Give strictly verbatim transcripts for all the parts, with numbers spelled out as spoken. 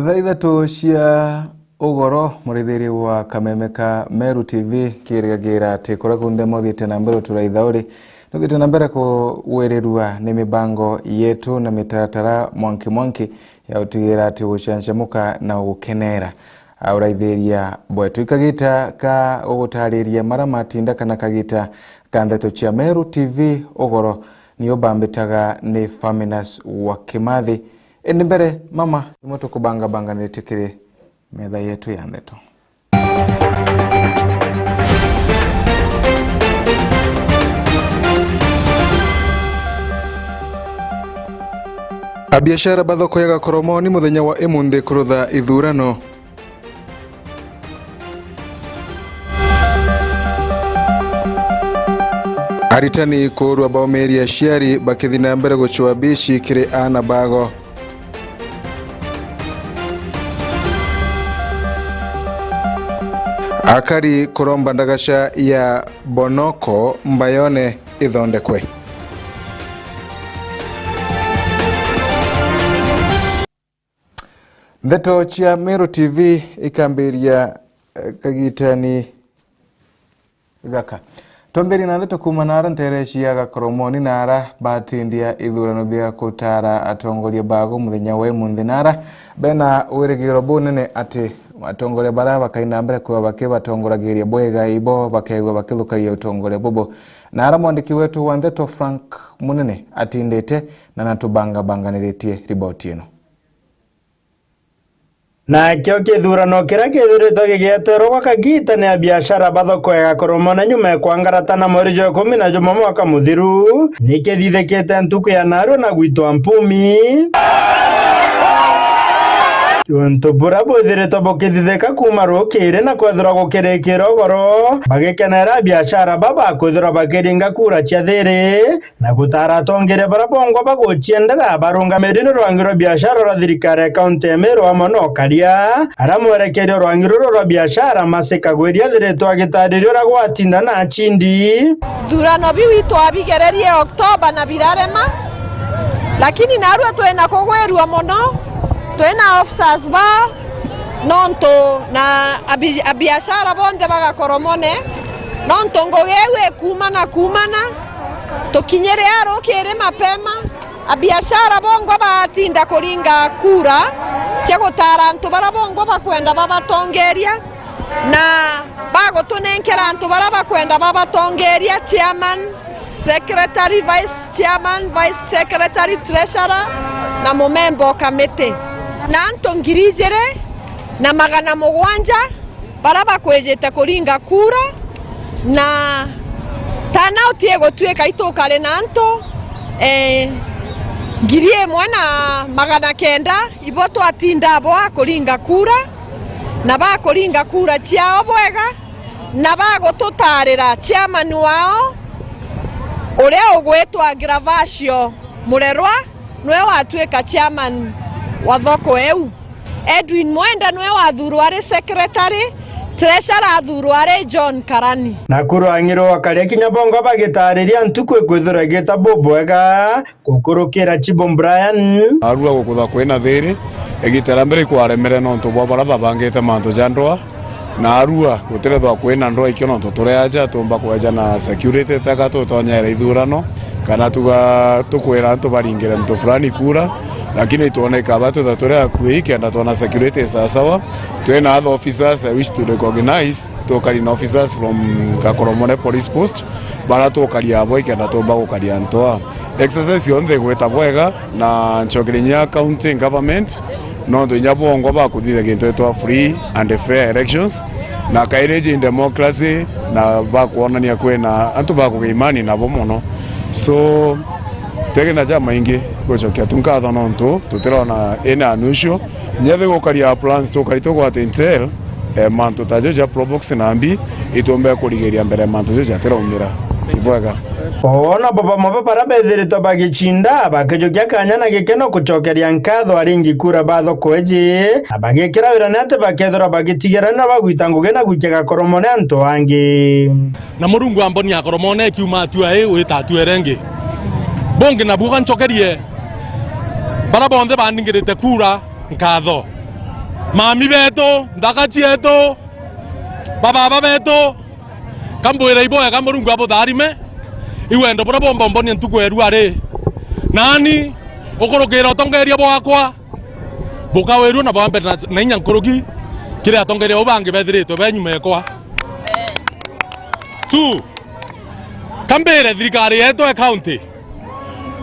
Thaa ithatu cia ugoro, murithiri wa kameme ka Meru T V, kirigagira ati kuria kunthe muthiite na mbere uturaitha uri, nuthiite na mbere kuwirirua ni mibango yetu na mitaratara mwanki mwanki ya utigira ati ugucancamuka na ugukenera. Auraithiria bwetu ikagita ka ugutariria mara matinda kana kagita ka ndeto cia Meru T V ugoro, nio bambitaga ni Faminas wa Kimathi. Indi mbere, mama, imwe tukubangabanganiritie kiri metha yetu ya ndeto. Abiashara ba thoko ya Gakoromoni muthenya wa imunthi kurutha ithurano. Aritani kuurua baumiri aciari bakithi na mbere gucua bici kiri aana bago. Akari kuromba ndagaca ya Bonoko Mbayone ithondekwe. Ndeto cia Meru T V ikambiria, eh, kagitani gaka. Twambirie na ndeto kuuma naara nteere cia Gakoromoni, naara batindia ithurano bia gutara atongoria bago muthenya wa imunthi, naara bena wirigiro bunene ati atongoria baria bakaina mbere kwithirwa bakibatongoragiria bwega ibo bakeegua bakithukagia utongoria bubu. Naara mwandiki wetu wa ndeto Frank Munene atindite na natubangabanganiritie riboti ino. Nakio kithurano kiria kithiritwe gigieterwa gwa kagiita ni abiashara ba thoko ya Gakoromoni nyuma ya kwangaratana mweri jwa ikumi na jumwe mwaka muthiru, ni kithithikite ntuku ya naarua na gwitwa mpumi. Untu buria bwithiritwe bukithithika kuuma rukiri na kwethirwa gukirikira ugoro, bagikenera abiashara baba kwithirwa bakiringa kura cia thiri, na gutara atongeria baria bongwa baguciendera barungamiri ni rwangi rwa biashara rwa thirikari ya kaunti ya Meru amwe na ukaria. Aria mwerekeria rwangi ruru rwa biashara Mercy Kagwiri athiritwe agitariria uria gwatinda na acindi. Thurano biu itwabigererie Oktoba na birarema, lakini narua twina kugwirua mono, twina officers ba nontu na abi-, abiashara bonthe ba Gakoromoni, nontu ngugi iu ikuumana kuumana, tukinyire arukiri mapema, abiashara bongwa batinda kuringa kura cia gutara antu baria bongwa bakwenda babatongeria, na bagutunenkera antu baria bakwenda babatongeria, chairman, secretary, vice chairman, vice secretary, treasurer, na mumemba o kamiti. Na antu ngiri ijiri na magana mugwanja baria bakwijite kuringa kura, na turnout igutuika itukari na antu, eh, ngiri imwe na magana kenda ibo twatinda abo a kuringa kura, na bakuringa kura ciao bwega, na bagututarira chairman wao uria ugwitwa Gervasio Murerwa, niwe watuika chairman wa thoko iu. Edwin Mwenda niwe wathurwa ari secretary, treasurer athurwa ari John Karani. Naku rwangi rwa karia kinya bongwa bagitariria ntuku ikwithirwa igita bubwega, gukurukira Chibo Brian. Arua gukutha kwina thiri, igita ria mbere ikwaremere nontu bwa baria babangite mantu ja ndwaa, na arua gutirethwa kwina ndwaa ikio nontu turi aja tumba kweja na security teka tutonyere ithurano, kana tuga tukwira antu baringire mtu fulani kura, lakini twona ikaba twitha turi akui kenda twona security sawasawa. Twina other officers I wish to recognize, tukari na officers from Gakoromoni Police Post, bara tukaria abo ikenda tumba gukaria antu aa. Exercise yonthe igwita bwega, na ncokeria inya county government, nontu inya bongwa bakuthithia gintu gitwa free and fair elections, na kairi ji democracy, na bakwonania kwina antu bakugia imani nabo mono. So, tegena ja maingi gucokia tu nkatho nontu tutirona ina unusual. Nyethi gukaria plans tukari tugwate intel, eh, mantu ta jo ja Probox na mbi, itumbe kurigiria mbere mantu jo jatiraumira. Ibwega. Ona bo bamwe ba baria bethiritwe bagicinda, bakijukia kanya na gikeno gucokeria nkatho aringi kura ba thoko iji, na bagikira wira ni ati bakethirwa bagitigira na bagwita ngugi na gwikia Gakoromoni antu angi. Na Murungu ambonia Gakoromoni ikiuma atua ii gwita atua iria ingi. Bungi nabuo gancokerie baria bonthe bandingirite kura nkatho. Mami betu, nthaka cietu, bababa betu, kambwira ibwega, Murungu abutharime. Iwendo buria bumba umbonie ntuku ya irua ri. Nani ukurukira utongeria bwakwa bukawirua na bwambe na, na inya nkuruki kiri atongeria bau bangi bethiritwe be nyuma ekwa. Tu, kambire thirikari yetu e county,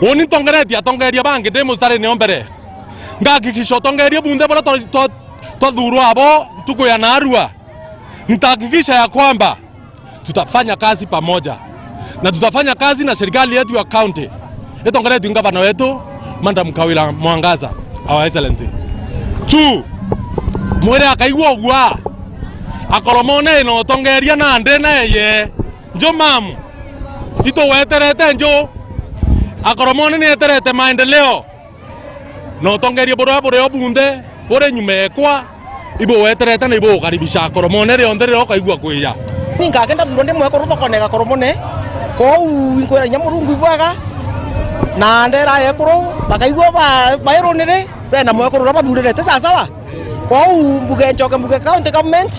uni ntongeretie atongeria bangi ndi mustarine o mbere. Ngahakikisha utongeria bunthe buria twa-, twa-, twathurwa abo ntuku ya narua. Nitahakikisha ya kwamba tutafanya kazi pamoja na tutafanya kazi na serikali yetu ya county itongeretue ni ngavana wetu, Madam Kawira Mwangaza, Our Excellency. Tu, mwire akaigua ugua, akoromone na utongeria nandi na eye. Nju mamu, ituweterete nju, akoromone ni eterete maendeleo. Na utongeria buria burio bunthe buri nyuma ekwa, ibuweterete na ibugukaribisha akoromone rionthe riria ukaigua kwija. Ni nkakenda thurwa ndi mwekuru thokone ya gakoromone, kwou inkwira inya Murungu ibwega, na ndera ekuru bakaigua ba-, bairuniri bena mwekuru uria bathurirete sawasawa. Kwou mbuge ncoke mbuge county government,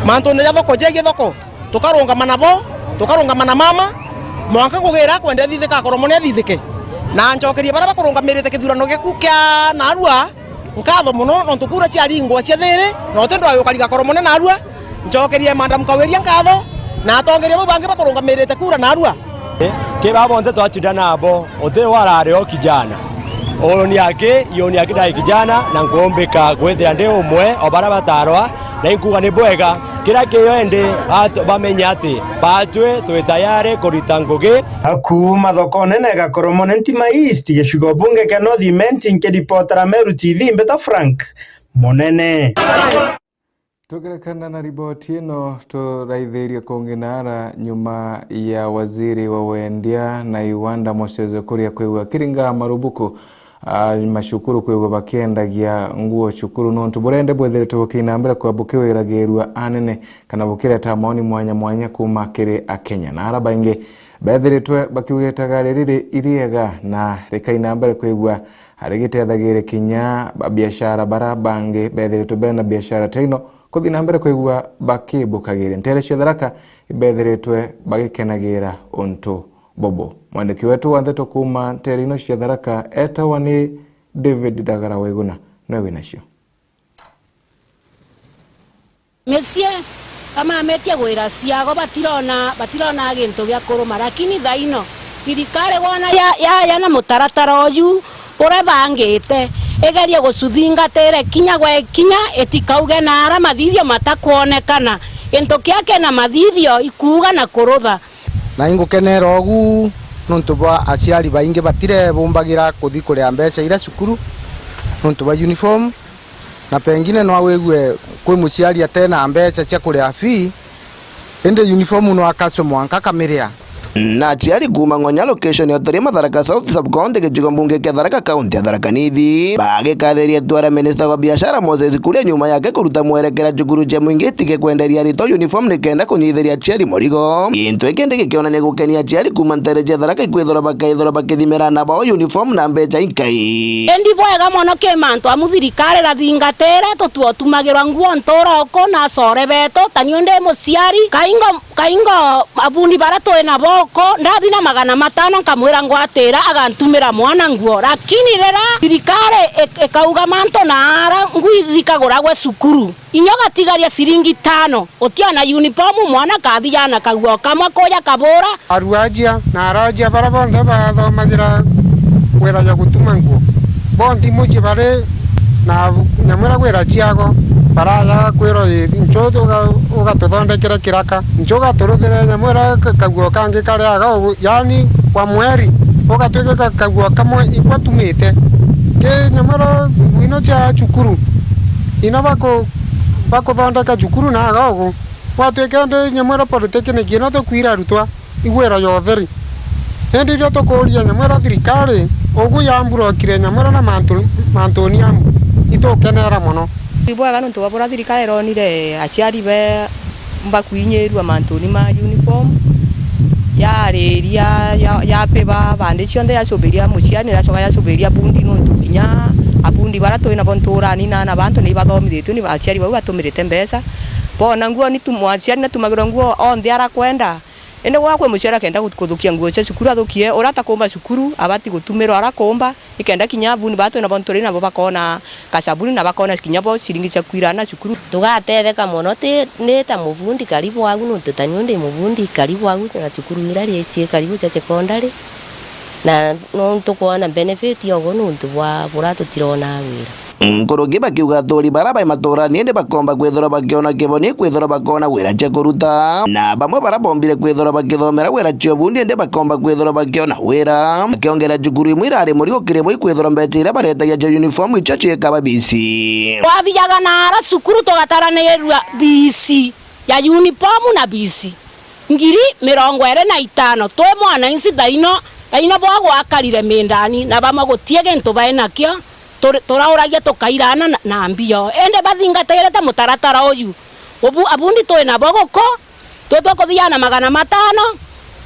mantune ja thoko jegie thoko, tukarungama nabo, tukarungama na mama, mwanka ngugira akwenda ithithike, akoromone athithike. Na ncokerie baria bakurungamirite kithurano giaku kia narua nkatho mono, nontu kura ciaringwa cia thiri, na uti ndwayo ukariga akoromone narua. Ncokerie Madam Kawiria nkatho, na atongeria bau bangi bakurungamirite kura narua. Ki baba bonthe twacinda nabo, uti warari o kijana. Uni aki, uni aki ndari kijana, na nkuumbika kwithira ndi umwe o baria batarwa, na inkuuga ni bwega, kiria kiyo indi batu-, bamenye ati batwi twi tayari kurita ngugi. Kuuma thoko nene Gakoromone Ntima East, gicigo bunge kia North Imenti, nkiripotera Meru T V, mbita Frank Munene. Tukirekana na riboti ino, turaithirie kungi naara nyuma ya waziri wa wendia na iwanda Moses Kuria kwigua akiringa marubuku a macukuru kwigua bakiendagia nguo cukuru, nontu burende bwithiritwe bukiina mbere kwa bukiwiragirua anene kana bukireta maoni mwanya mwanya kuuma kiri Akenya. Na ara baingi bethiritwe bakiugitaga riri ri-, iriega na rikaina mbere kwigua arigitethagire kinya babiashara bara bangi bethiritwe bena biashara ta ino kuthi na mbere kwigua bakibukagire. Ntere cia Tharaka ibethiritwe bagikenagira untu bubu. Mwandiki wetu wa ndeto kuuma ntere ino cia Tharaka etawa ni David Dagara Waiguna, niwe winacio. Micii bamametie gwira ciago, batirona, batirona gintu gia kuruma, lakini thaino thirikari wona ya, ya, ya na mutaratara uju uria bangite, igerie gucuthingatire kinya gwe kinya, itikauge na ara mathithio matakwonekana, gintu kia kena mathithio ikuuga na kurutha. Na ingukenera ugu nontu bwa aciari baingi batirebumbagira kuthi kuria mbeca iria cukuru nontu bwa uniform. Na pengine no wigue kwi muciari atena mbeca cia kuria fee, indi uniform no akaswe mwanka akamiria. Na aciari kuuma Ng'onya location ya Otoria, Tharaka South sub county, gicigo mbunge kia Tharaka, county ya Tharaka Nithi, bagikathiria itua ria minister wa biashara Moses Kuria nyuma yake kuruta mwerekera cukuru cia mwingi itige kwenderia aritwa uniform nikenda kunyithiria aciari murigo. Gintu giki ndi gikionania gukenia aciari kuuma ntere cia Tharaka ikwithirwa bakaithirwa bakithimira aana bao uniform na mbeca inkai. Indi bwega mono ki mantu amu thirikari irathingatire, tutwotumagirwa nguo ntura uku na acore betu, ta niu ndi muciari, kaingo, kaingo abundi bara twi nabo uku, ndathi na magana matano nkamwira ngwatira agantumira mwana nguo, lakini rira thirikari ik-, ikauga mantu na ara ngui zikaguragwe cukuru. Inya ugatigaria ciringi tano, utiona uniform, mwana kathijana kaguo kamwe kuja kabura. Aruajia na araajia bara bonthe bathomagira wira jwa gutuma nguo, bo nthimu ji bari na nyamwira gwira ciago, barajaga kwirwa, "Ii, nchu uga-, ugatuthondekere kiraka, nchu ugaturuthire nyamwira ka-, kaguo kangi kariaga ugu, yaani kwa mweri ugatwika ka-, kaguo kamwe ikwa tumite." Ki nyamwira nguo ino cia cukuru, ino baku-, bakuthondeka cukuru na aga ugu. Gwatwika indi nyamwira polytechnic ino tukwira arutwa igwira ya utheri. Indi irio tukuria nyamwira thirikari ugu yamburokire nyamwira na mantu, mantuni amu itukenera mono. Ibwega nontu bwa buria thirikari ironire aciari be mbakuinyirua mantuni ma uniform. Yariria, ya-, yapiba, bandi cionthe yacubiria muciari, niracoka yacubiria bundi, nontu kinya abundi bara twi nabo nturani na, na bantu ni bathomithitue ni aciari bau batumirite mbeca. Bona nguo ni tu-, mwaciari natumagirwa nguo onthe arakwenda. Indi gwa kwi muciari akenda gut-, kuthukia nguo cia cukuru, athukie. Uria atakumba cukuru, abati gutumirwa arakumba. Nikenda kinya abundi baa twi nabo nturi nabo bakona kasabuni na bakona kinya bo ciringi cia kwirana cukuru. Tugatetheka mono ti, ni ta mubundi karibu agu, nontu ta niu ndi mubundi karibu agu na cukuru iria riitie karibu cia secondary, na nontu kwona benefit yogo nontu bwa bura tutirona wira. Nkuruki bakiuga aturi bara bai maturani indi bakomba kwithirwa bakiona kiboni kwithirwa bakona wira cia kuruta, na bamwe bara bombire kwithirwa bakithomera wira cia ubundi indi bakomba kwithirwa bakiona wira, bakiongera cukuru imwe irari murigo kiri bo ikwithirwa mbeca iria baretagia cia uniform icio ciikaba bisi. Twathiaga na ara cukuru tugataranirirua bisi ya uniform na bisi ngiri mirongo iri na itano. Twi mwananchi thaino, thaino bo gwakarire mindani, na bamwe gutie gintu bai nakio, turi-, turauragia tukairana na, na mbio. Indi bathingatirite mutaratara uyu, ubu-, abundi twi nabo guku, twi tukuthiana magana matano,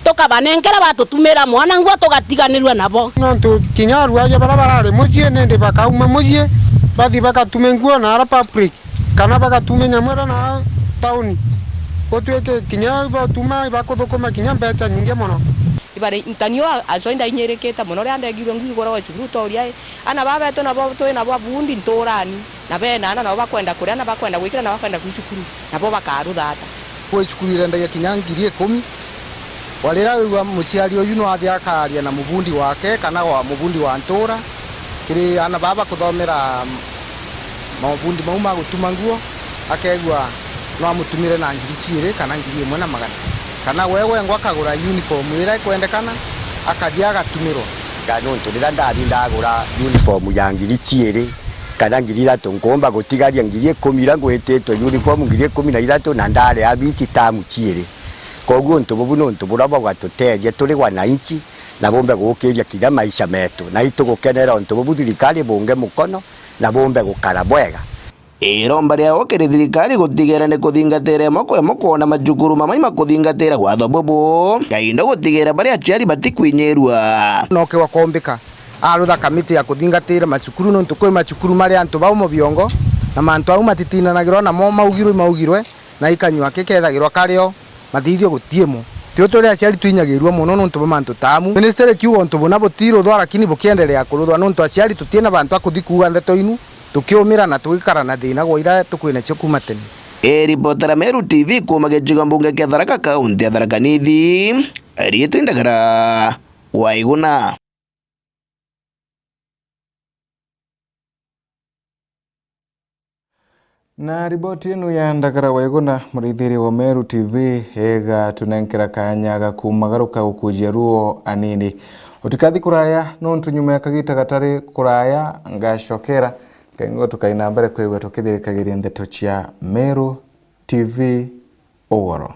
tukabanenkera batutumira mwana nguo tugatiganirua nabo. Nontu kinya aruaja bara barari mucii, nindi bakauma mucii, bathi bakatume nguo na ara public. Kana bagatume nyamwera na tauni, gutwike kinya ibatuma ibakuthukuma kinya mbeca nyingi mono. Ibari ntanio a-, acwa indainyirikite mono riria ndegirwe ngigurwa cukuru toria i. Ana baa betu nabo twi nabo abundi nturani, na bena ana nabo bakwenda kuria, na bakwenda gwikira, na bakwenda kwi cukuru, nabo bakaruthata. Kwi cukuru irendagia kinya ngiri ikumi. Warira wigua muciari uyu no athi akaria na mubundi wake kana wa mubundi wa ntura, kiri ana baa bakuthomera mabundi mau ma gutuma nguo, akegua no amutumire na ngiri ciiri kana ngiri imwe na magana. Kana we wengwa akagura uniform iria ikwendekana, akathi agatumirwa. Ka nontu riria ndathi ndagura uniform ya ngiri ciiri kana ngiri ithatu, nkuumba gutigaria ngiri ikumi iria ngwititwe uniform ngiri ikumi na ithatu na ndaria bici tamu ciiri. Koguo untu bubu ni untu buria bugatuteethia turi wananchi, na bumbe gukiria kinya maisha metu. Na itugukenera untu bubu thirikari bunge mukono, na bumbe gukara bwega. Iromba riao kiri thirikari gutigera ni kuthingatira imwe kwa imwe kwona macukuru mamwe makuthingatira watho bubu, kaindo gutigera baria aciari batikwinyirua. Noke wakombika arutha kamiti ya kuthingatira macukuru, nontu kwi macukuru mari antu bau mubiongo, na mantu au matitindanagirwa namo, maugirwe imaugirwe, na ikanyua kikethagirwa kario, mathithio gutiimo. Tio turi aciari twinyagirua mono nontu bwa mantu ta amu. Ministry kiuga untu buna butiruthwa, lakini bukiendelea kuruthwa nontu aciari tutiina bantu a kuthi kuuga ndeto inu, tukiumira na tugikara na thina gwa iria tukwina cio kuuma tene. Iripotera Meru T V kuuma gicigo mbunge kia Tharaka, kaunti ya Tharaka Nithi, riitwa Ndagara Waiguna. Na riboti inu ya Ndagara Waiguna, muraithiria wa Meru T V, igatunenkera kaanya ga kumagaruka gukujia ruo anini. Utikathi kuraya, nontu nyuma ya kagita gatari kuraya, ngacokera, kengwa tukaina mbere kwigua tukithirikagiria ndeto cia Meru T V. Ugoro.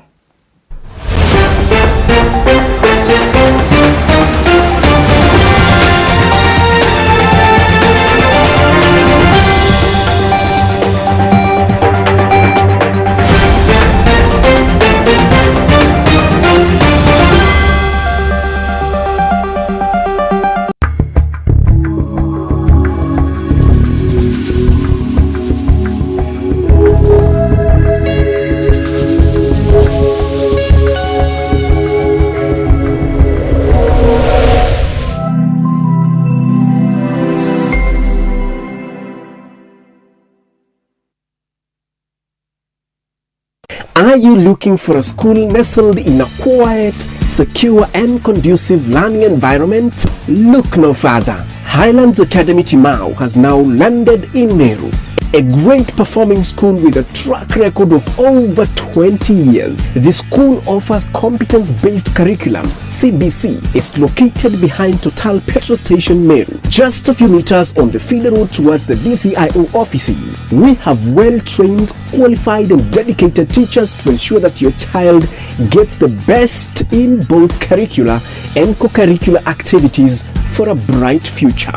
Are you looking for a school nestled in a quiet, secure, and conducive learning environment? Look no further. Highlands Academy Timau has now landed in Meru, a great performing school with a track record of over twenty years. The school offers competence-based curriculum, C B C. It's located behind Total Petrol Station, Meru, just a few meters on the feeder road towards the D C I O offices. We have well-trained, qualified and dedicated teachers to ensure that your child gets the best in both curricular and co-curricular activities for a bright future.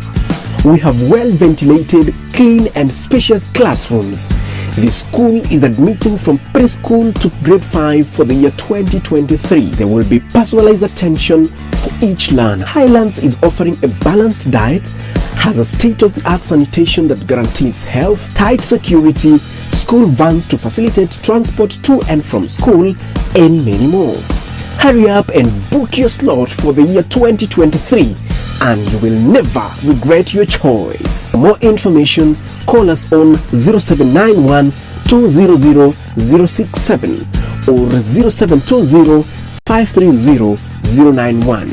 We have well-ventilated, clean and spacious classrooms. The school is admitting from preschool to grade five for the year twenty twenty-three. There will be personalized attention for each learner. Highlands is offering a balanced diet, has a state-of-the-art sanitation that guarantees health, tight security, school vans to facilitate transport to and from school, and many more. Hurry up and book your slot for the year twenty twenty-three, and you will never regret your choice. For more information, call us on zero seven nine one two zero zero zero six seven or zero seven two zero five three zero zero nine one.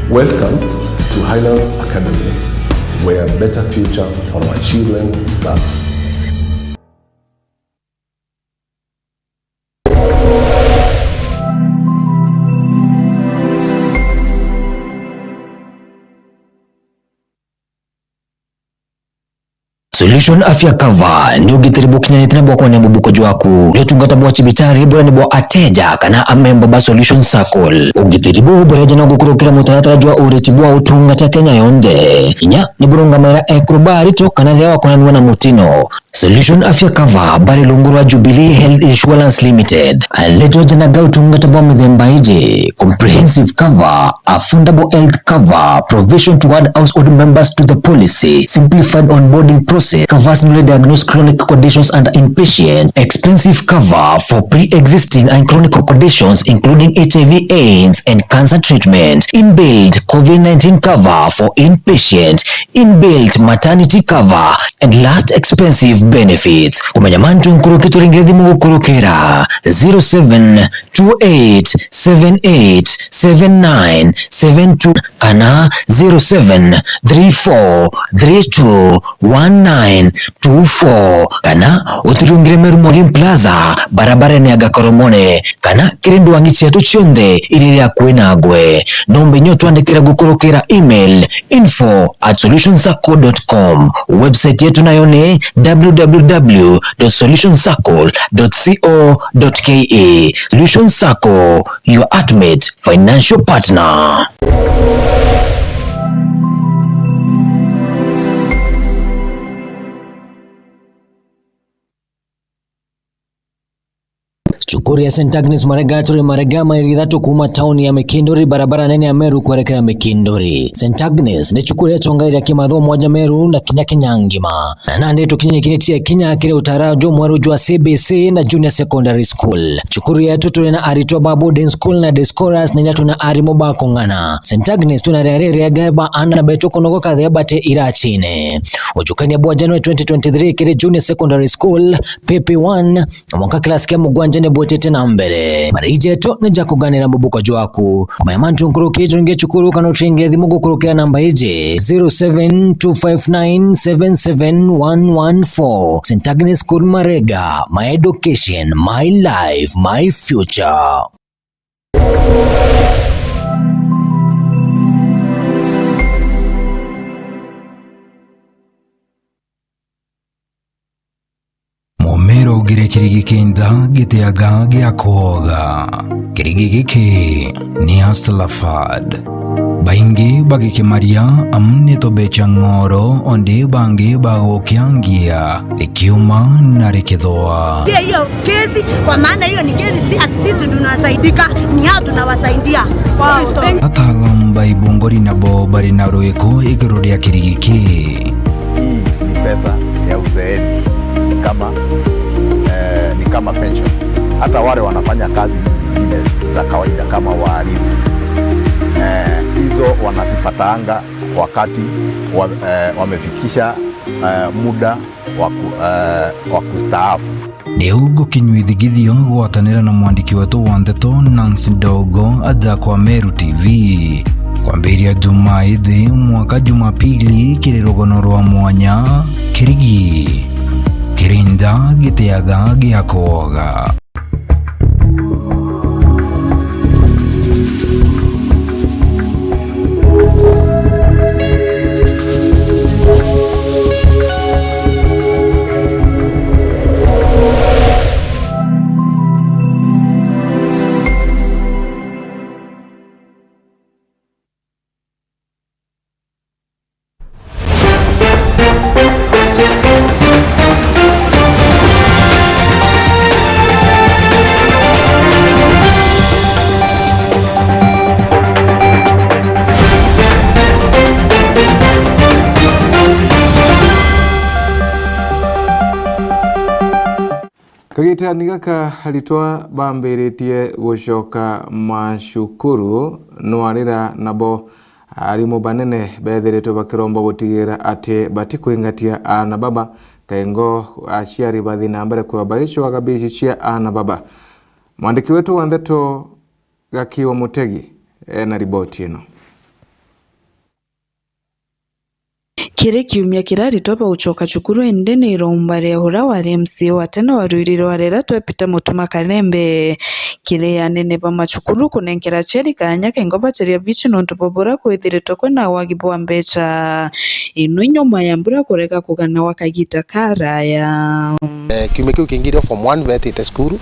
Welcome to Highlands Academy, where better future for our children starts. Solution Afya Cover ni ugitiri bukinyanite na bwa kwania mubuko jwaku. Ni utungata bwa cibitari buria ni bwa ateja kana amemba ba Solution Circle. Ugitiri buu bureja na gukurukira mutaratara jwa uriti bwa utungata Kenya yonthe. Kinya ni burungamaira ekuru ba arito kana riria wakonanua na mutino. Solution Afya Cover bari rungu rwa Jubilee Health Insurance Limited. Aletwa janaga utungata bwa mithemba iji: comprehensive cover, affordable health cover, provision to add household members to the policy, simplified onboarding process, covers newly diagnosed chronic conditions under inpatient, expensive cover for pre-existing and chronic conditions including H I V AIDS and cancer treatment, inbuilt COVID nineteen cover for inpatient, inbuilt maternity cover, and last expensive benefits. Kumenya mantu nkuruki turinge thimu gukurukira zero seven two eight seven eight seven nine seven two kana zero seven three four three two one nine two four, kana uturungire Meru Molim Plaza, barabarene ya Gakoromone, kana kiri ndwangi cietu cionthe iria iri akui nagwe. Nomba inya utwandikire gukurukira email info at solution circle dot com. Website yetu nayo ni w w w dot solution circle dot co dot k e. Solution Circle, your ultimate financial partner. Cukuru ya Saint Agnes Marega turi Marega, mairi ithatu kuuma tauni ya Mikinduri, barabara nene ya Meru kwerekera Mikinduri. Saint Agnes ni cukuru yacongairia kimathomo ja Meru na kinya Kenya ngima. Na nandi tukinyikiritie kinya kiri utara jumweru jwa C B C na Junior Secondary School. Cukuru yetu turi na aritwa ba boarding school na day scholars, na inya tuna arimu ba kung'ana. Saint Agnes tuna riari riega ba ana betu kunogoka thea bate irachine. Ujukania bwa January twenty twenty-three kiri Junior Secondary School, P P one, mwanka class kia mugwanja ni bwitite na mbere. Mariji jetu ni ja kuganira mubuko jwaku. Kumenya mantu nkuruki, turinge cukuru kana uturinge thimu gukurukira namba iji: zero seven two five nine seven seven one one four. Saint Agnes School Marega, my education, my life, my future. Mumero ugire kirigi kinda gitiaga gia kwoga. Kirigi giki ni Hustler Fad. Baingi bagikimaria amu ni tubecha ng'oro, ondi bangi bagukiangia rikiuma na rikithwa. Hiyo kesi, kwa maana hiyo ni kesi, si ati sisi tunasaidika, ni hao tunawasaidia. Wow, thank you. Ataalamu ba ibungori nabo bari na rwiko iguru ria kirigi ki. Hii ni pesa ya uzeeni, kama, eh, ni kama pension. Hata wale wanafanya kazi hizi zingine za kawaida kama walimu, eh, hizo wanazipataanga wakati wa, eh, wamefikisha, eh, muda wa ku-, eh, wa kustaafu. Riu gukinyua ithigithio gwatanira na mwandiki wetu wa ndeto Nancy Ndogo aja kwa Meru T V. Kwambiria Jumaa ithi mwanka Jumapili kiri rugono rwa mwanya, kirigi kirinda gitiaga gia kwoga. Kagiitani gaka aritwa bambiritie gucoka macukuru, nwarira nabo arimu banene bethiritwe bakiromba gutigira ati batikwingatia aana baba, kaingo aciari bathi na mbere kwithwa bagicwaga bici cia aana baba. Mwandiki wetu wa ndeto Gaki wa Mutegi ena riboti ino. Kiri kiumia kiria aritwa bagucoka cukuru, indi ni iromba ria uria wari M C A wa tene wa Ruiri rwa Rera twe Peter Mutuma Kalembe kiri anene ba macukuru kunenkera aciari kanya kengo baceria bici nontu bwa buria kwithiritwe kwina wagi bwa mbeca ino nyuma ya mbura kurega kugana gwa kagita karaya. Eh, kiumia kiu kingi rio form one betite cukuru,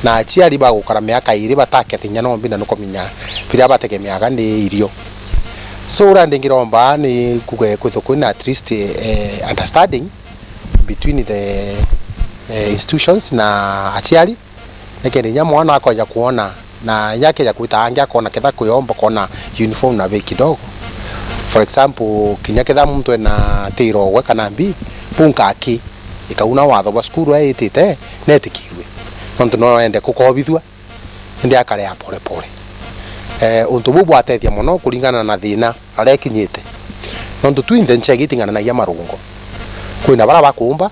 na aciari bagukara miaka iri batakia tinya nombi na nukumenya biria bategemeaga ni irio. So, uria ndingiromba ni kuge kwithwe kwina at least, eh, understanding between the, eh, institutions na aciari, nikenda inya mwana akoja kwona, na inya akeja kwita angi akona ketha kwiomba kona uniform na bei kidogo. For example, kinya ketha muntu ena tiro gwe kana mbi, bunka aki, ikauna watho bwa cukuru aitite, netikirwe. Nontu no ende kukobithua, indi akarea pole pole. Eh, untu buu bwatethia mono kuringana na thina aria ikinyite. Nontu twinthe nchegi iting'ananagia marungo. Kwina baria bakumba,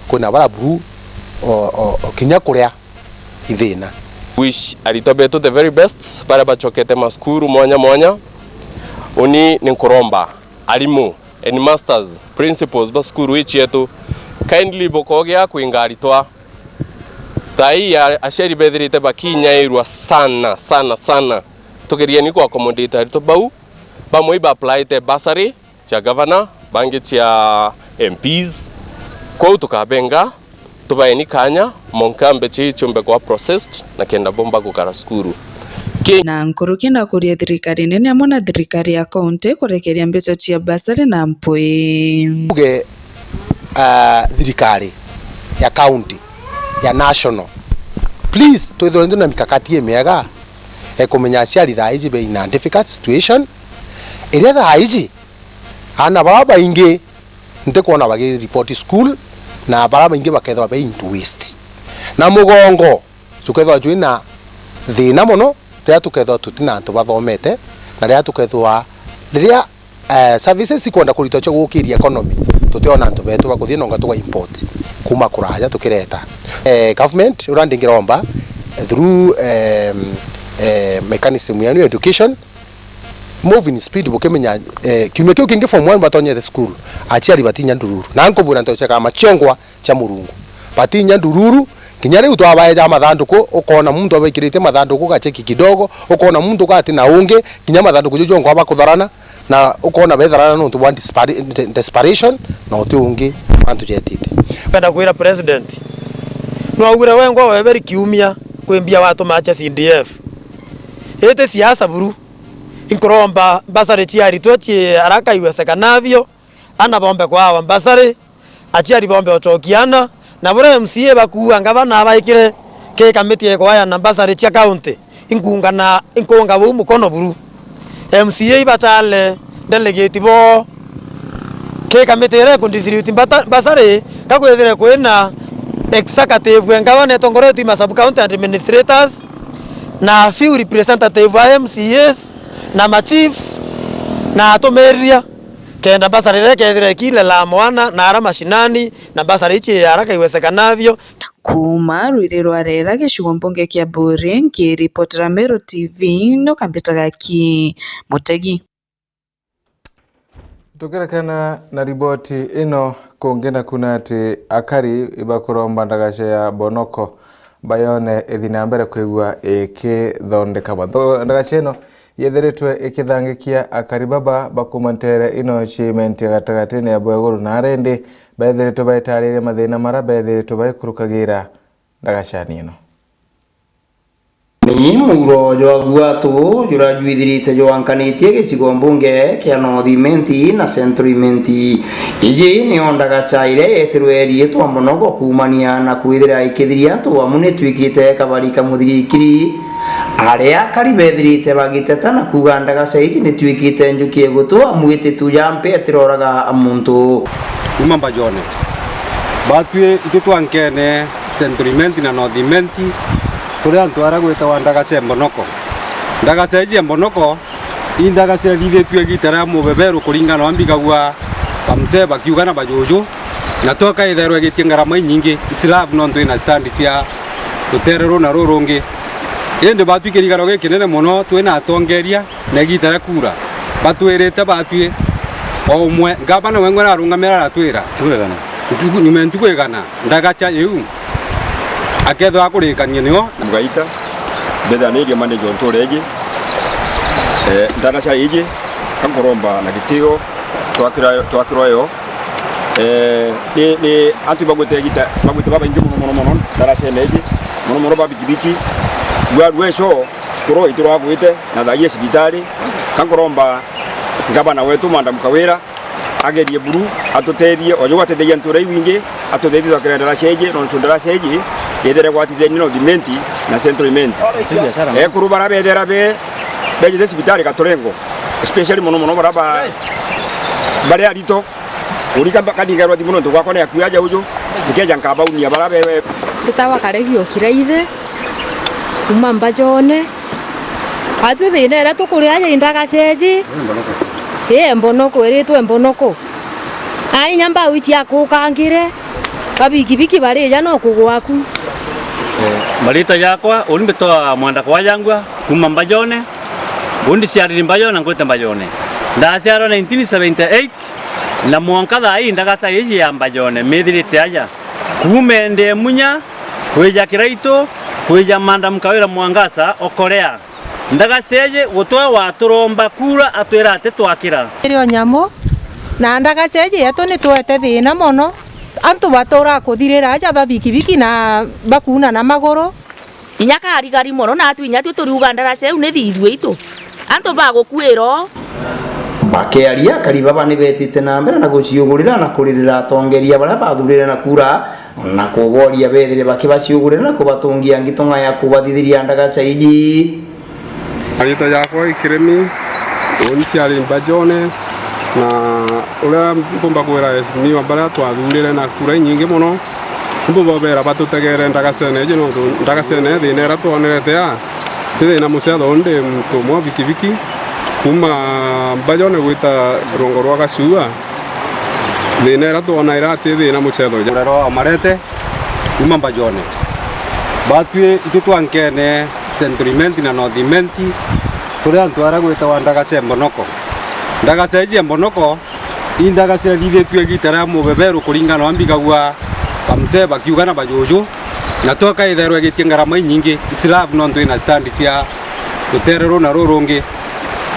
kwina baria buru, o, o, o, kinya kuria ithina. Wish aritwa betu the very best, baria bacokete macukuru mwanya mwanya. Uni ni nkuromba arimu, headmasters, principals ba cukuru ii cietu, kindly bukogia kwinga aritwa. Thaa ii a-, aciari bethirite bakinyairwa sana, sana, sana. Tugerieni ku accommodate aritwa bau. Bamwe iba applyite bursary cia governor, bangi cia M Ps. Kwou tukabenga, tubaeni kanya, monka mbeca ii ciumbe kwa processed na kenda bomba gukara cukuru. Ki- Na nkuruki na kuria thirikari nene amwe na thirikari ya kaunti kurekeria mbeca cia bursary na mpwi. Tuge, ah, thirikari ya kaunti, ya national, please, twithirwe twina mikakati imiega ya kumenya aciari thaa iji be in a difficult situation, iria thaa iji aana baria baingi ntikwona bagiripoti cukuru, na baria baingi bakethirwa be into waste. Na mugongo jukethirwa jwina thina mono riria tukethirwa tutina antu bathomete, na riria tukethirwa, riria, eh, services ikwenda kuritwa cia gukiria economy, tutiona antu betu bakuthii nonga tuga import kuma kuraja tukireta. Eh, government, uria ndingiromba, eh, through, em, eh, mechanism yenu education, move in speed, bukimenya, eh, kiumia kiu kingi form one batonyete cukuru, aciari batinya ndururu. Na nkubwira nteto cia kama ciongwa cia Murungu. Batinya ndururu, kinya riu twabaeja mathanduku, ukona muntu abaikirite mathanduku gacheki kidogo, ukona muntu gati na ungi, kinya mathanduku jau jonkwa bakutharana, na ukona betharana nontu bwa dispari-, de-, desperation, na uti ungi antu jetite. Kwenda kwira president, nwaugire wengwa weberi kiumia kwi mbia watuma acha C D F. Iti siasa buru. Inkuromba mbasari cia aritwa cie haraka iwezekanavyo, ana bombe kwawa mbasari, aciari bombe ucokiana, na buria M C A bakuua ngavana abaikire ki kamiti ya ikwaya na mbasari cia kaunti, inkungana, inkunga buu mukono buru. M C A ibachale delegate bo ki kamiti iria ikundistribute mbata-, mbasari, kakwithire kwina executive ya ngavana itongoretwe i ma sub county administrators, na few representative a M C As, na ma chiefs, na atumiriria, kenda mbasari iria ikethira ikilela mwana na ara mashinani, na mbasari ici ya haraka iwezekanavyo. Kuuma Ruiri rwa Rera, gicigo mbunge kia Buuri, nkiripotera Meru T V, nukambita Gaki Mutegi. Tukirekana na riboti ino, kungi naku ni ati akari ibakuromba ndagaca ya Bonoko bayone ithi na mbere kwigua ikithondekagwa. Ntho-, ndagaca ino yethiritwe ikithangikia akari baba bakuma ntere ino cia Imenti ya gatagatine ya Bweguru na Arendi, bethiritwe baitariria mathina maria bethiritwe baikurukagira ndagacani ino. Ni muuro jwa gwatu juria jwithirite jwankanitie gicigo mbunge kia North Imenti na Central Imenti. Iji nio ndagaca iria yetirwe iriitwa Bonoko kuumania na kwithira ikithiria antu amu nitwikite kabari ka muthirikiri, aria akari bethirite bagiteta na kuuga ndagaca iji nitwikite njuki igutu amu ititu ja mpi itiroraga muntu. Kuma mbajone. Batwi itu twankene Central Imenti na North Imenti, kuri antu aria gwitawa ndagaca e Mbonoko. Ndagaca iji e Mbonoko, i ndagaca ithithitue igiita ria mubeberu kuringana na mbigagua bamsee bakiuga na bajuju, na twoka ithairwa igitie ngarama inyingi, slab nontu ina stand cia rutere ruu na ruu rungi. Indi batwi kirigaro gikinene mono twina atongeria, na igiita ria kuura, batwirite batwi o umwe, ngavana wengwa narungamira aratwira, Ntuku igana. Ntuku, nyuma ya ntuku igana, ndagaca iu akethirwa akurikania nio. Mugaita, mbethira ni iria manage o ntuura iji, eh, ndagaca iji, ka nkuromba na gitio, twakira, twakirwa yo, eh, ni, ni antu bagwite igiita, bagwite babaingi mono, mono, mono, ndaracene iji, mono, mono ba bikibiki, rwa, rweco, kuro ituragwite, na thaa ii cibitari, ka nkuromba ngavana wetu, Madam Kawira, agerie buru, atutethie, o jau atethagia ntuura iu ingi, atutethie twakire ndaraca iji, nontu ndaraca iji, yethire gwatithania North Imenti na Central Imenti. Ekuru bara bethera be, bejite cibitari Katurengo, especially mono mono bara ba, bari arito, urika mba-, kaningerwa thimu nontu gwakwa ni akui aja uju, nkeja nkabaunia bara be, be. Mbitawa Karegi o Kiraithi, kuma Mbajone. Atwi thiina iria tukuri aja i ndagaca iji. Ii, Mbonoko, iritwe Mbonoko. Ai, inya mbau ici akukangire, babikibiki barija no kugwa aku. Eh, marita jakwa, uni mbitwa Mwanda Kwajangwa, kuma Mbajone. Uni ndiciariri Mbajone na nkwite Mbajone. Ndaciarwa nineteen seventy-eight, na mwanka thaa ii ndagaca iji ya Mbajone mithirite aja. Kuuma ende Munya, kwija Kiraitu, kwija Madam Kawira Mwangaza, Okorea. Ndagaca iji gutwe waturomba kura atwira ati twakira. Iri o nyamu, na ndagaca iji yetu ni twete thiina mono. Antu batura kuthirira aja ba bikibiki na bakuuna na maguru. Inya karigari mono, natwi inya twi turiuga ndaraca iu ni thithue itu. Antu bagukuira o. Bakiaria, akari baba ni betite na mbere na guciugurira na kuririra atongeria baria bathurire na kura, na kuboria bethire bakibaciugurira na kubatungia ngitong'a ya kubathithiria ndagaca iji. Marita jakwa i Kiremi, uni ciari Mbajone, na uria mpumba kwira esimiwa baria twathurire na kura inyingi mono, mpumba bobera batutegere ndagacene iji, nontu ndagacene thiina iria twonere tia, ti thiina mucetho, undi muntu umwe wa bikibiki, kuma Mbajone gwita rwongo rwa Gacua, thiina iria twona ira ti thiina mucetho ija. Rero amarete, kuma Mbajone. Batwi itu twankene Central Imenti na North Imenti, kuri antu aria gwitawa ndagaca e Mbonoko. Ndagaca iji e Mbonoko, i ndagaca ithithitue igiita ria mubeberu kuringana na mbigagua bamsee bakiuga na bajuju, na twoka ithairwa igitie ngarama inyingi, slab nontu ina stand cia rutere ruu na ruu rungi.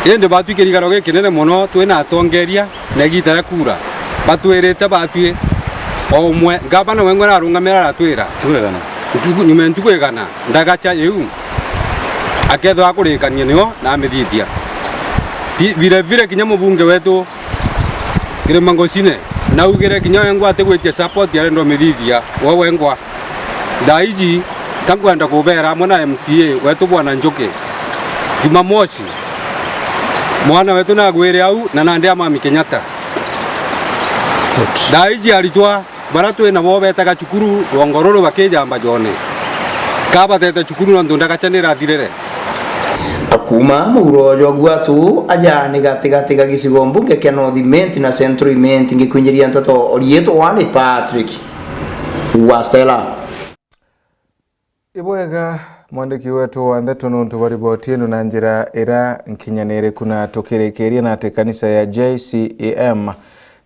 Indi batwi kirigaro gikinene mono twina atongeria, na igiita ria kuura, batwirite batwi o umwe, ngavana wengwa narungamira aratwira, Ntuku igana. Ntuku, nyuma ya ntuku igana, ndagaca iu akethirwa akurikania nio na amithithia. Pi-, vile vile kinya mubunge wetu Kirima Ngocine, naugire kinya wengwa atigwitia support, arenda umithithia we wengwa. Thaa iji, ka nkwenda kubera amwe na M C A wetu Bwana Njuki, Jumamosi, mwana wetu nagwire au na nandi a Mami Kenyatta. Good. Thaa iji aritwa baria twi nabo betaga cukuru rwongo ruru bakija Mbajone, ka batete cukuru nontu ndagaca nirathirire. Kuuma muuro jwa Gwatu, aja ni gatigati ga gicigo mbunge kia North Imenti na Central Imenti, ngikwinjiria nteto riitwa ni Patrick Wastela. Ibwega, mwandiki wetu wa ndeto nuntu bwa riboti ino na njira ira nkinyaniriku, na tukirikiria na ati kanisa ya J C E M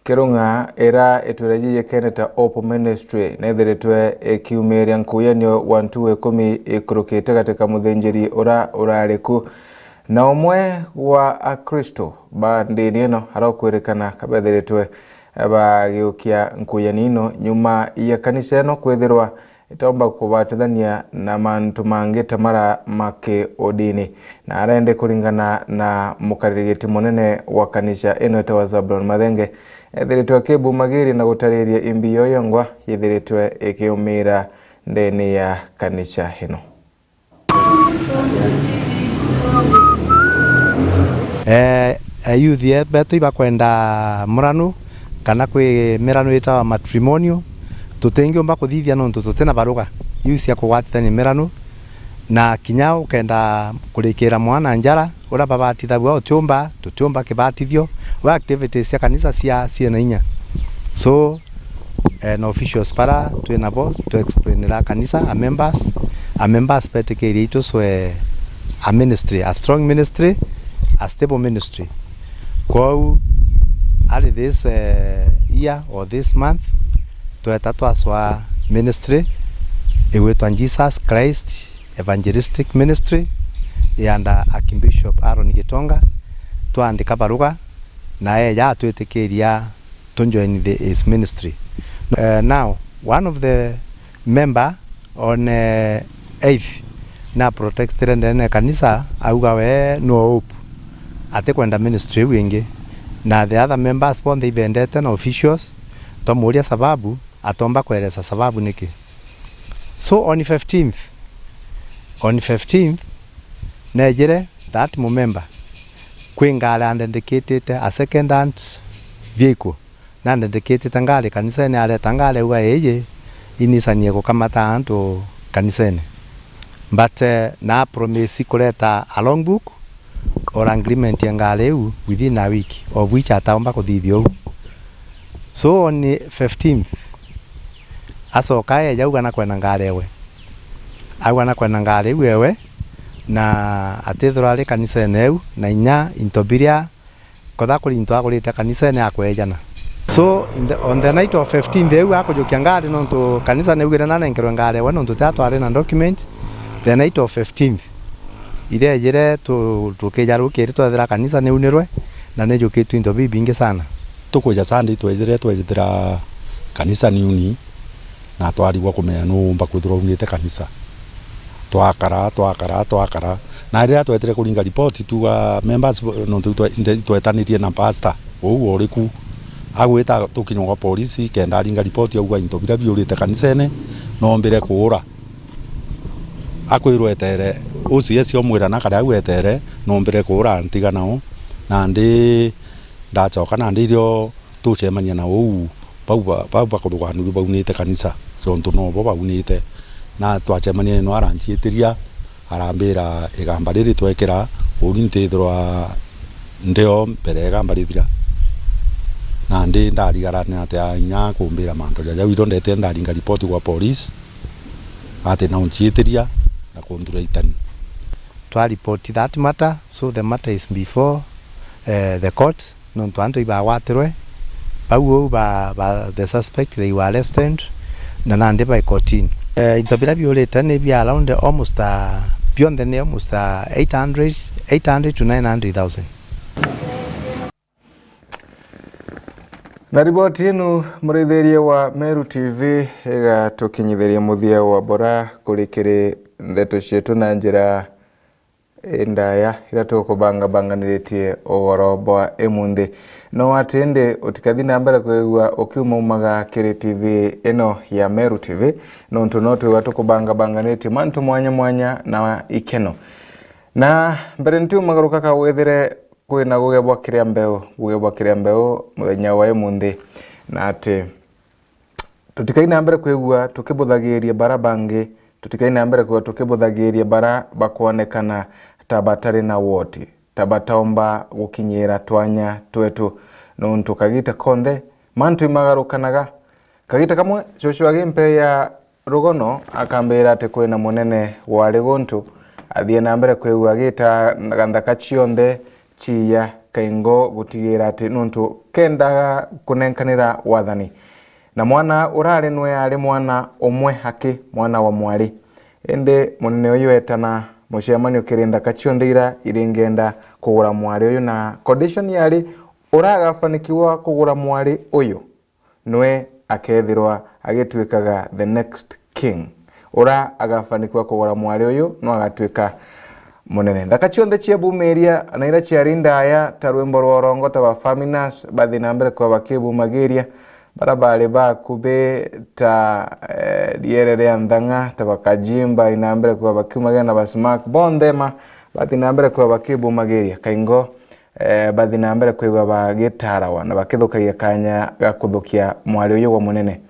Kirung'a ira itwire jijikene ta Hope Ministry, nethiritwe ikiumiria nkuyanio wa ntugu ikumi ikurukite katika muthinjiri ura urari ku. Na umwe wa Akristo ba ndini ino arokwirikana kabethiritwe bagiukia nkuyanio ino nyuma ya kanisa ino kwithirwa itaumba kubatithania na mantu mangi ta mara ma kiudini, na arende kuringana na mukaririgiti munene wa kanisa ino etawa Zablon Mathenge, ethiritwe akibumagiria na gutariria imbi yo yongwa yithiritwe ikiumira ndene ya kanisa ino. Eh, ayouth ye-, betu ibakwenda muranu, kana kwi miranu itawa matrimonio, Tutingiumba kuthithia nontu tutina baruga iu cia kugwatithania miranu, na kinya ukenda kurikira mwana njara, uria babatithagua utiumba, tutiumba kibatithio, we activities cia kanisa cia, ciina inya. So, eh, na officials bara twi nabo, tu explainira kanisa, a members, a members betikirie ituswe a ministry, a strong ministry, a stable ministry. Kwou, ari this, eh, year or this month, tweta twaswa ministry igwitwa Jesus Christ Evangelistic Ministry, ya under Archbishop Aaron Gitonga, twaandika baruga, na eeja atwitikiria to join the, his ministry. Eh, now, one of the member on, eh, eighth na protectire ndene ya kanisa, auga we no hope, atikwenda ministry iu ingi, na the other members bonthe ibendete na officials, twamuuria sababu, atomba kweresa sababu niki. So on fifteenth, on fifteenth, neejire that mumemba kwi ngari andendeketete a second hand vehicle, na andendeketete ngari kanisene, areta ngari auga iji inicanie gukamata antu kanisene. But, eh, na promise kureta a logbook or agreement ya ngari iu within a week, of which ataomba kuthithia uu. So on fifteenth, acoka eeja auga na kwenda ngari ewe. Auga na kwenda ngari iu ewe, na atithirwa ari kanisene iu, na inya into biria kotha kuri into agurite kanisene akweejana. So, in the, on the night of fifteenth iu akujukia ngari, nontu kanisa niaugire nanenkerwe ngari ewe, nontu tia twari na document. The night of fifteenth, iria ejire tu-, tukija rukiri twethira kanisa niunirwe, na nijukitwe into bibingi sana. Tukwija Sunday twejire, twejithira kanisa niuni, na twarigwa kumenya nu umba kwithirwa unite kanisa. Twakara, twakara, twakara. Na riria twetire kuringa ripoti, tuga members bo-, nontu itwe-, inde-, itwetanirie na pastor, uu uriku. Agwita tukinywa gwa polisi, kenda aringa ripoti, auga into biria biurite kanisene, nombire kuura. Akwirwa etere, O C S omwira na karia au etere, nombire kuura ntiga nao. Nandi ndacoka, nandi irio tucemania na uu, bau ba-, bau bakuthuganirua baunite kanisa, tontu nobo baunite. Na twacemania no aranchiitiria, arambira, "Igamba riri twekira, uri ntithirwa ndio mbere ya igamba rithira." Nandi ndarigara ni atia inya kumbira mantu ja jau, irio ndetire ndaringa ripoti gwa police, ati na unchiitiria na kunthura itani. Twa report that matter, so the matter is before, eh, the court. Nontu antu ibagwatirwe, bau uu ba, ba, the suspect, they were arrested, na nandi bai kotini. Eh, into biria biurite ni bia around almost, ah, bionthe ni almost, ah, eight hundred, eight hundred to nine hundred thousand. Na riboti inu, murithiria wa Meru T V, igatukinyithiria muthia wa bora kuri kiri ndeto cietu na njira indaya iria tukubangabanganiritie ugoro bwa imunthi. No atindi utikathi na mbere kwigua ukiumaumaga kiri T V ino ya Meru T V, nontu no twigua tukubangabanganitie mantu mwanya mwanya na ikeno. Na mbere ntiumagaruka ka withire kwina guge bwa kiria mbeu, guge bwa kiria mbeu muthenya wa imunthi, na ati tutikai na mbere kwigua tukibuthagiiria bara bangi, tutikai na mbere kwigua tukibuthagiiria bara bakwonekana ta batari na woti, ta bataumba gukinyira twanya twetu, nontu kagita konthe mantu imagarukanaga. Kagita kamwe, cucu agimpeya rugono akambira ati kwina munene wari guntu, athie na mbere kwigua agita nthaka cionthe ciiya kaingo gutigira ati nontu kendaga kunenkanira wathani. Na mwana urari nwe ari mwana umwe aki, mwana wa mwari. Indi munene uyu etana mucemanio kiri nthaka cionthe ira iringenda kugura mwari uyu, na condition yari ura agafanikiwa kugura mwari uyu nwe akethirwa agituikaga the next king. Ura agafanikiwa kugura mwari uyu no agatuika munene. Nthaka cionthe cia bumiria na ira ciari ndaya ta rwimbo rwa urongo, ta ba Faminas bathi na mbere kwa bakibumagiria, bara bari bakubi ta, eh, riere ria nthang'a, ta bakajimba ina mbere kwa bakiumagiria na ba Smack, bonthe ma bathi na mbere kwa bakibumagiria. Kaingo eh, bathi na mbere kwigua bagitarawa na bakithukagia kanya ga kuthukia mwari uyu gwa munene.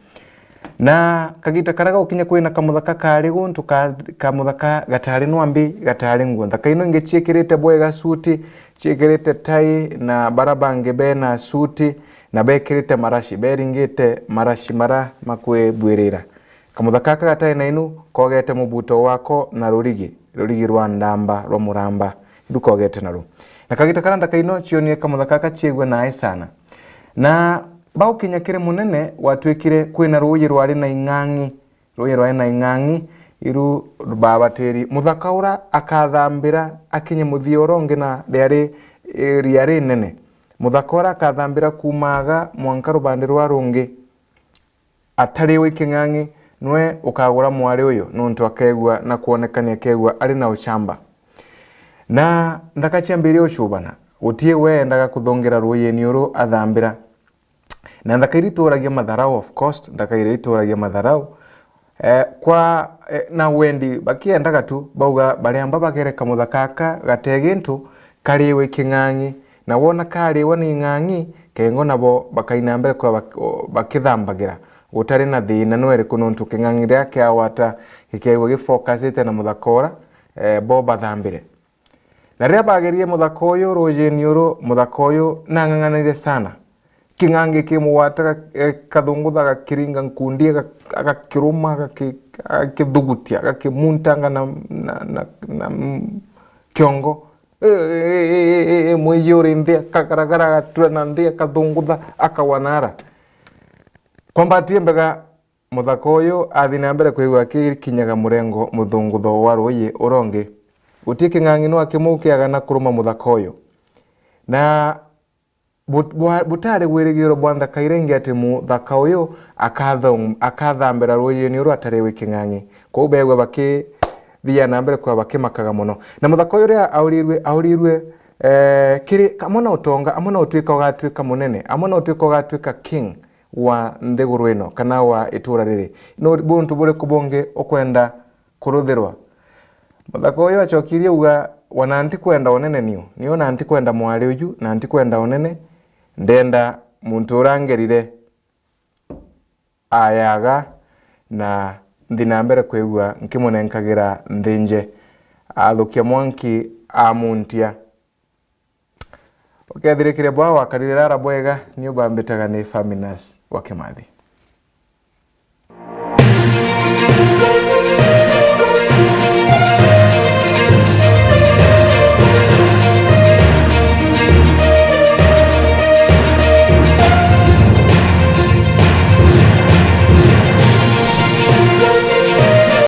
Na kagita karia gaukinya kwina kamuthaka kari guntu ka, kamuthaka gatari nwambi, gatari nguo. Nthaka ino ingi ciikirite bwega suti, ciikirite tai, na bara bangi bena suti, na bekirite marashi, beringite marashi mara makwibwirira. Kamuthaka aka gatari na inu kogete mubuto wako na rurigi, rurigi rwa ndamba, rwa muramba, iru kogete naru. Na kagita karia nthaka ino cionire kamuthaka aka ciegua nae sana. Na baukinya kiri munene, gwatwikire kwina ruuji rwari na ing'ang'i, ruuji rwari na ing'ang'i, iru babatiri muthaka ura akathambira akinye muthia ura ungi na riari, eh, ria rinene. Muthaka ura akathambira kuuma aga mwanka rubande rwa rungi. Atariwe i king'ang'i, nwe ukagura mwari uyu, nuntu akegua na kwonekania akegua ari na ucamba. Na nthaka ciambirie ucubana, gutii we endaga kuthungira ruujini uru athambira. Na nthaka iria ituragia matharau, of course, nthaka iria ituragia matharau, eh, kwa, eh, na wendi bakiendaga tu, bauga baria amba bagere kamuthaka aka gate gintu, kariwe i king'ang'i, na wona kariwa ni ing'ang'i, kengo nabo bakaina mbere kwa bak-, o, bakithambagira. Gutari na thina nweriku nuntu king'ang'i riria kiagwata gikaigua gifocusite na muthaka ura, eh, bo bathambire. Na riria bagerire muthaka uyu ruujini uru, muthaka uyu nang'ang'anire sana. King'ang'i kimugwata ga-, eh, kathungutha gakiringa nkundi, aga-, agakiruma, agaki-, agakithugutia, agakimuntanga na, na, na, na, mm, kiongo. Eh, eh, mwiji uri nthi, akagaragara, agatura na nthi, akathungutha, akawa nara. Kwambatie mbega, muthaka uyu athi na mbere kwigua akikinyaga murengo muthungutho wa ruuji ura ungi. Guti king'ang'i no akimaukiaga na kuruma muthaka uyu. Na bu-, bwa-, butari wirigiro bwa nthaka iria ingi ati muthaka uyu akathong-, akathambira ruujini uru atariwe i king'ang'i. Kwou begua bakithia na mbere kwa bakimakaga mono. Na muthaka uyu riria aurirue, aurirue, eh, kiri, amwe na utonga, amwe na utwika ugatwika munene, amwe na utwika ugatwika king wa nthiguru ino, kana wa itura riri. No buntu buriku bungi ukwenda kuruthirwa? Muthaka uyu acokirie auga, "Wana ntikwenda unene niu, niu na ntikwenda mwari uju, na ntikwenda unene, ndenda muntu urangerire ayaga, na nthi na mbere kwigua nkimunenkagira nthi nje." Athukia mwanki amuntia. Ukethirikiria bwa wakarire rara bwega, ni ubambitaga ni Faminas wa Kimathi.